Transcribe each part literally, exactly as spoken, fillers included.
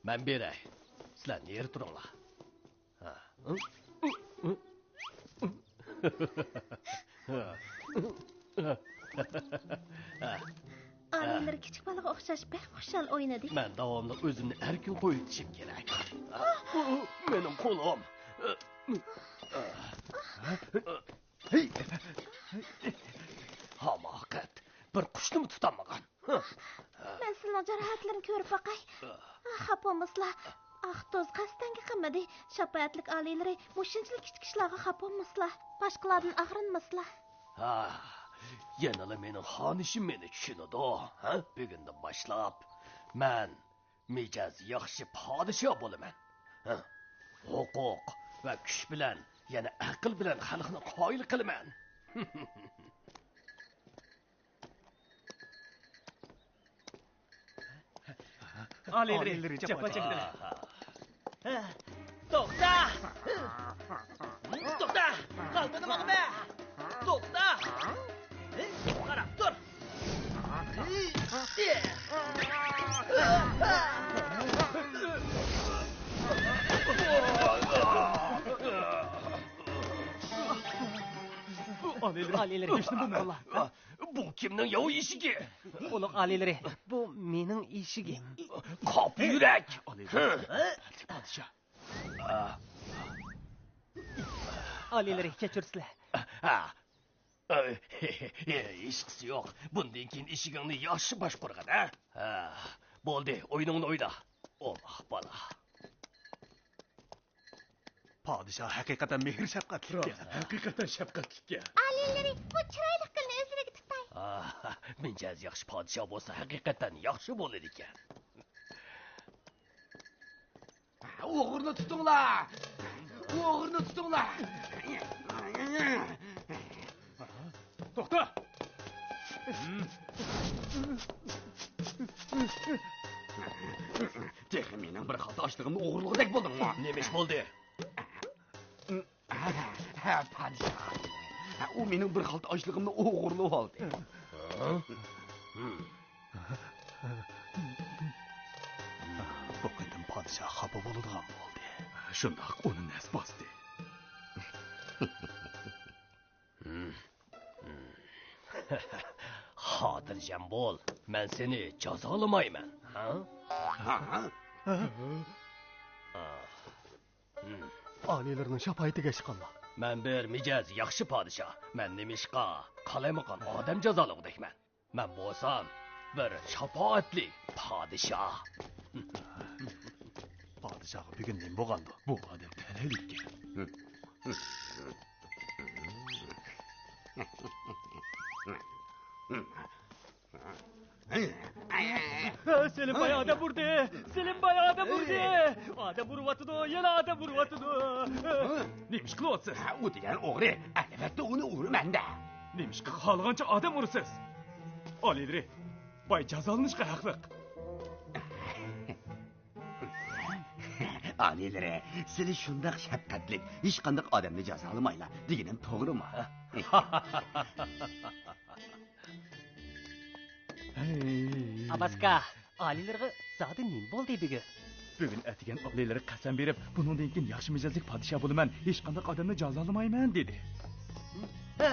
مەن بېرەي. سىلەر نېرى تۇرۇڭلار. ھە. ئالىيلىرى كىچىك بالىغا ئوخشاش بەك خۇشال ئوينىدى. مەن داۋاملىق ئۆزۈمنى ئەركىن قويۇۋېتىشىم كېرەك. مېنىڭ قولۇم. ھاماقەت، بىر قۇشنىمۇ تۇتالمىغان. مەن سىلىنىڭ جاراھەتلىرىنى كۆرۈپ باقاي. خاپا بولمىسىلا. ئاق توز قەستەنگە قىلمىدى. شاپائەتلىك ئالىيلىرى مۇشۇنچىلىك كىچىك ئىشلارغا خاپا بولمىسىلا. باشقىلاردىن ئاغرىنمىسىلا. ھا، يەنىلا مېنىڭ خانىشىم مېنى چۈشىنىدۇ. ھە؟ بۈگۈندىن باشلاپ مەن مىجەز ياخشى پادىشاھ بولىمەن. ھە؟ ھوقۇق ۋە كۈچ بىلەن، يەنە ئەقىل بىلەن خەلقنى قايىل قىلىمەن. ئالىيلىرى، ئالىيلىرى جاپا جاپا چەكتى. چەكتى. ھە، توختا! توختا! قالدىنى ماڭىمە! توختا! قاراپ تۇر! ئالىيلىرى، ئالىيلىرى، ھېچنېمە بولمىغانلا. بۇ كىمنىڭ ياۋا ئېشىكى؟ ئۇلۇغ ئالىيلىرى، بۇ مېنىڭ ئېشىكىم. قاپا يۈرەك! ئالىيلىرى. پادىشاھ. ئالىيلىرى، كەچۈرسىلەر. ھېچقىسى يوق. بۇندىن كېيىن ئېشىكىڭنى ياخشى باشقۇرغىن، ھە؟ ھە، بولدى، ئويۇنۇڭنى ئوينا. ئوماق بالا. پادىشاھ ھەقىقەتەن مېھىر شەپقەتلىككەن. راست، ھەقىقەتەن شەپقەتلىككەن. ئالىيلىرى، بۇ چىرايلىق گۈلنى ئۆزلىرىگە تۇتاي. ئاھ، مىجەز ياخشى پادىشاھ بولسا، ھەقىقەتەن ياخشى بولىدىكەن. ئوغرىنى تۇتۇڭلار! ئوغرىنى تۇتۇڭلار! توختا! تېخى مېنىڭ بىر خالتا ئاشلىقىمنى ئوغرىلىغۇدەك بولدۇڭمۇ؟ نېمە ئىش بولدى؟ ھە، پادىشاھ. ئۇ مېنىڭ بىر خالتا ئاشلىقىمنى ئوغرىلىۋالدى. بۇ قېتىم پادىشاھ خاپا بولىدىغان بولدى. شۇنداق، ئۇنى نەس باستى. خاتىرجەم بول، مەن سېنى جازالىمايمەن. ھە؟ ھە؟ ئالىيلىرىنىڭ شاپائىتىگە ئىشقاللا. مەن بىر مىجەز ياخشى پادىشاھ. مەن نېمىشقا قالايمىقان ئادەم جازالىغۇدەكمەن؟ مەن بولسام بىر شاپائەتلىك پادىشاھ. پادىشاھقا بۈگۈن نېمە بولغاندۇ؟ بۇ ئادەم تەلەيلىككەن. سېلىم باي ئادەم ئۇردى! سېلىم باي ئادەم ئۇردى! ئادەم ئۇرۇۋاتىدۇ، يەنە ئادەم ئۇرۇۋاتىدۇ! نېمە ئىش قىلىۋاتىسىز؟ ھە، ئۇ دېگەن ئوغرى. ئەلۋەتتە ئۇنى ئۇرىمەن-دە. نېمە ئىشقا خالىغانچە ئادەم ئۇرىسىز؟ ئالىيلىرى، باي جازالىنىشقا ھەقلىق. ئالىيلىرى، سىلى شۇنداق شەپقەتلىك، ھېچقانداق ئادەمنى جازالىمايلا دېگىنىم توغرىمۇ؟ ئاباسكا، ئالىيلىرىغا زادى نېمە بولدى بۈگۈن؟ بۈگۈن ئەتىگەن ئالىيلىرى قەسەم بېرىپ، بۇنىڭدىن كېيىن ياخشى مىجەزلىك پادىشاھ بولىمەن، ھېچقانداق ئادەمنى جازالىمايمەن دېدى. ھە،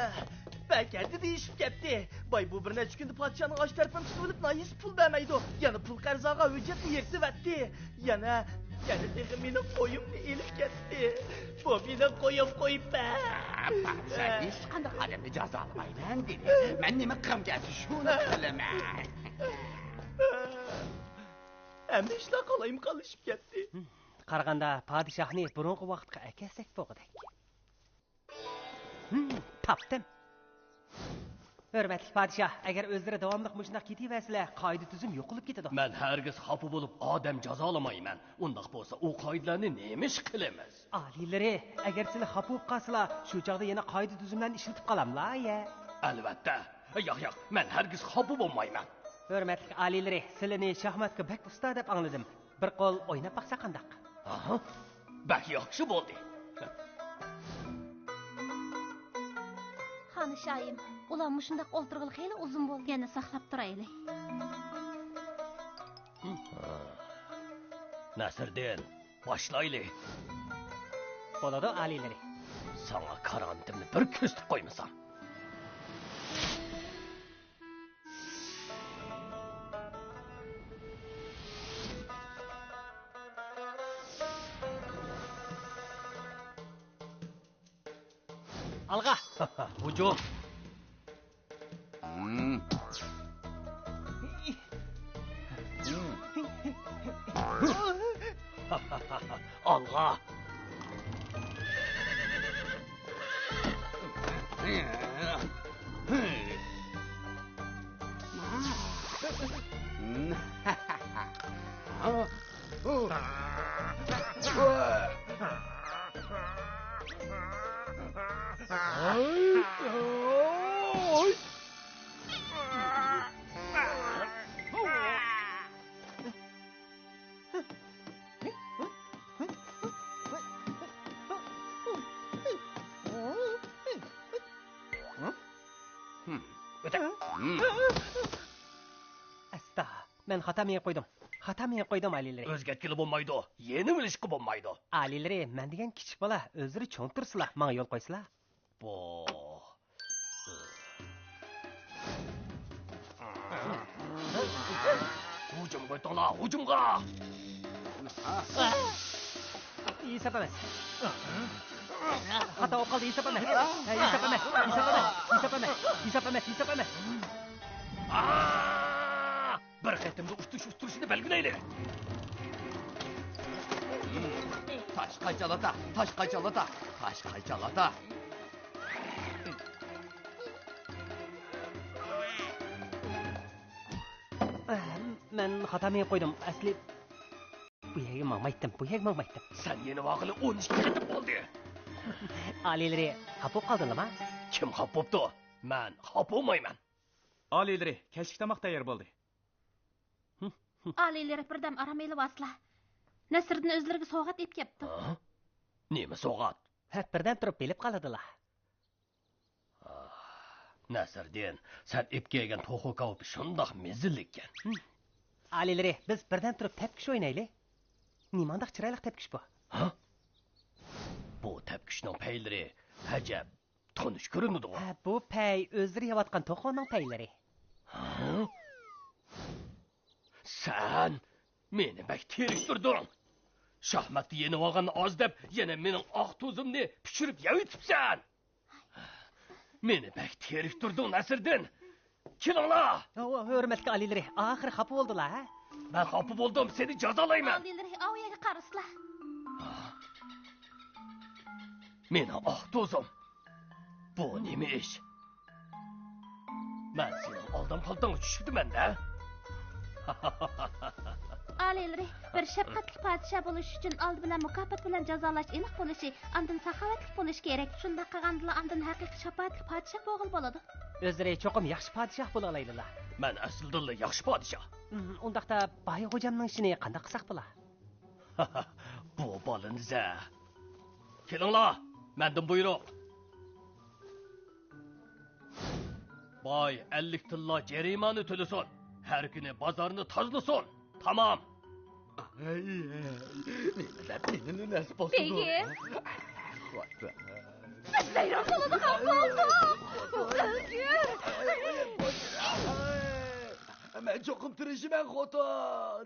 بەكەردە دېيىشىپ كەتتى. باي بۇ بىر نەچچە كۈندە پادىشاھنىڭ ئاش تەرىپىنى تۇتۇۋېلىپ، ناھىيىسى پۇل بەرمەيدۇ. يەنە پۇل قەرزاغا ھۆججەتنى يىرتىۋەتتى. يەنە، يەنە تېخى مېنىڭ قويۇمنى ئېلىپ كەتتى. بۇ مېنىڭ قويۇم، قويۇم. ھېچقانداق ئادەمنى جازالىمايمەن دېدى. مەن نېمە قىلغۇم كەلسە شۇنى قىلىمەن. ھەممە ئىشلار قالايمىقانلىشىپ كەتتى. قارىغاندا پادىشاھنى بۇرۇنقى ۋاقىتقا ئەكەلسەك بولغۇدەك. ھىم، تاپتىم. ھۆرمەتلىك پادىشاھ، ئەگەر ئۆزلىرى داۋاملىق مۇشۇنداق كېتىۋەرسىلە، قائىدە-تۈزۈم يوقىلىپ كېتىدۇ. مەن ھەرگىز خاپا بولۇپ ئادەم جازالىمايمەن. ئۇنداق بولسا ئۇ قائىدىلەرنى نېمە ئىش قىلىمىز؟ ئالىيلىرى، ئەگەر سىلى خاپا بولۇپ قالسىلا، شۇ چاغدا يەنە قائىدە-تۈزۈملەرنى ئىشلىتىپ قالاملا، يە؟ ئەلۋەتتە. ياق، ياق، مەن ھەرگىز خاپا بولمايمەن. ھۆرمەتلىك ئالىيلىرى، سىلىنى شاھماتقا بەك ئۇستا دەپ ئاڭلىدىم. بىر قول ئويناپ باقسا قانداق؟ ئاھا، بەك ياخشى بولدى. خانىشايىم، ئۇلار مۇشۇنداق ئولتۇرغىلى خېلى ئۇزۇن بولدى. يەنە ساقلاپ تۇرايلى. نەسىردىن، باشلايلى. بولىدۇ، ئالىيلىرى. ساڭا كارامىتىمنى بىر كۆرسىتىپ قويمىسام. ئالغا! ھۇجۇم! ئالغا! ئەستا، مەن خاتا مېڭىپ قويدۇم. خاتا مېڭىپ قويدۇم، ئالىيلىرى. ئۆزگەرتكىلى بولمايدۇ، يېنىۋېلىشقا بولمايدۇ. ئالىيلىرى، مەن دېگەن كىچىك بالا، ئۆزلىرى چوڭ تۇرسىلا، ماڭا يول قويسىلا. بۇ. ھۇجۇمغا ئۆتۈڭلار، ھۇجۇمغا! ھېساب ئەمەس. خاتا بولۇپ قالدى، ھېساب ئەمەس. ھە، ھېساب ئەمەس، ھېساب ئەمەس، ھېساب ئەمەس، ھېساب ئەمەس، ھېساب ئەمەس. بىر قېتىمدا ئۇتۇش ئۇتتۇرۇشنى بەلگىلەيلى. تاشقا چالاتا، تاشقا چالاتا، تاشقا چالاتا. مەن خاتا مېڭىپ قويدۇم. ئەسلى بۇ يەرگە ماڭمايتتىم، بۇ يەرگە ماڭمايتتىم. سەن يېنىۋالغىلى ئون ئىككى قېتىم بولدى. ئالىيلىرى، خاپا بولۇپ قالدىلىما؟ كىم خاپا بوپتۇ؟ مەن خاپا بولمايمەن. ئالىيلىرى، كەچلىك تاماق تەييار بولدى. ئالىيلىرى، بىردەم ئارام ئېلىۋالسىلا. نەسىردىن ئۆزلىرىگە سوۋغات ئېلىپ كەپتۇ. ھە؟ نېمە سوۋغات؟ ھە، بىردەم تۇرۇپ بىلىپ قالىدىلا. ئاھ، نەسىردىن، سەن ئېلىپ كەلگەن توخۇ كاۋىپى شۇنداق مەززىلىككەن. ھىم. ئالىيلىرى، بىز بىردەم تۇرۇپ تەپكۈش ئوينايلى. نېمانداق چىرايلىق تەپكۈش بۇ؟ ھە؟ بۇ تەپكۈشنىڭ پەيلىرى ئەجەب تونۇش كۆرۈنىدىغۇ. ھە، بۇ پەي ئۆزلىرى يەۋاتقان توخۇنىڭ پەيلىرى. ھە؟ سەن مېنى بەك تېرىكتۈردۈڭ. شاھماتتا يېنىۋالغان ئاز دەپ، يەنە مېنىڭ ئاق توزۇمنى پىشۇرۇپ يەۋېتىپسەن. مېنى بەك تېرىكتۈردۈڭ، نەسىردىن. كېلىڭلار! ھۆ-، ھۆرمەتلىك ئالىيلىرى، ئاخىرى خاپا بولدىلا، ھە؟ مەن خاپا بولدۇم، سېنى جازالايمەن. ئالىيلىرى، ئاۋۇ يەرگە قارىسىلا. مېنىڭ ئاق توزۇم. بۇ نېمە ئىش؟ مەن سېنىڭ ئالدام پالتاڭغا چۈشۈپتىمەن-دە. ئالىيلىرى، بىر شەپقەتلىك پادىشاھ بولۇش ئۈچۈن ئالدى بىلەن مۇكاپات بىلەن جازالاش ئېنىق بولۇشى، ئاندىن ساخاۋەتلىك بولۇشى كېرەك. شۇنداق قىلغاندىلا ئاندىن ھەقىقىي شاپائەتلىك پادىشاھ بولغىلى بولىدۇ. ئۆزلىرى چوقۇم ياخشى پادىشاھ بولالايدىلا. مەن ئەسلىدىنلا ياخشى پادىشاھ. ئۇم، ئۇنداقتا باي غوجامنىڭ ئىشىنى قانداق قىلساق بولا؟ بۇ بالىنى زە. كېلىڭلار، مەندىن بۇيرۇق. باي ئەللىك تىللا جەرىمانە تۆلىسۇن. ھەر كۈنى بازارنى تازىلىسۇن. تامام. ئەي، ئەي، نېمە دەپ مېنى نەسىپ بولسۇن. بېگىم. خوتۇن. بىز ۋەيران بولىدىغان بولدۇق. ئۆلگۈر. مەن چوقۇم تىرىشىمەن، خوتۇن.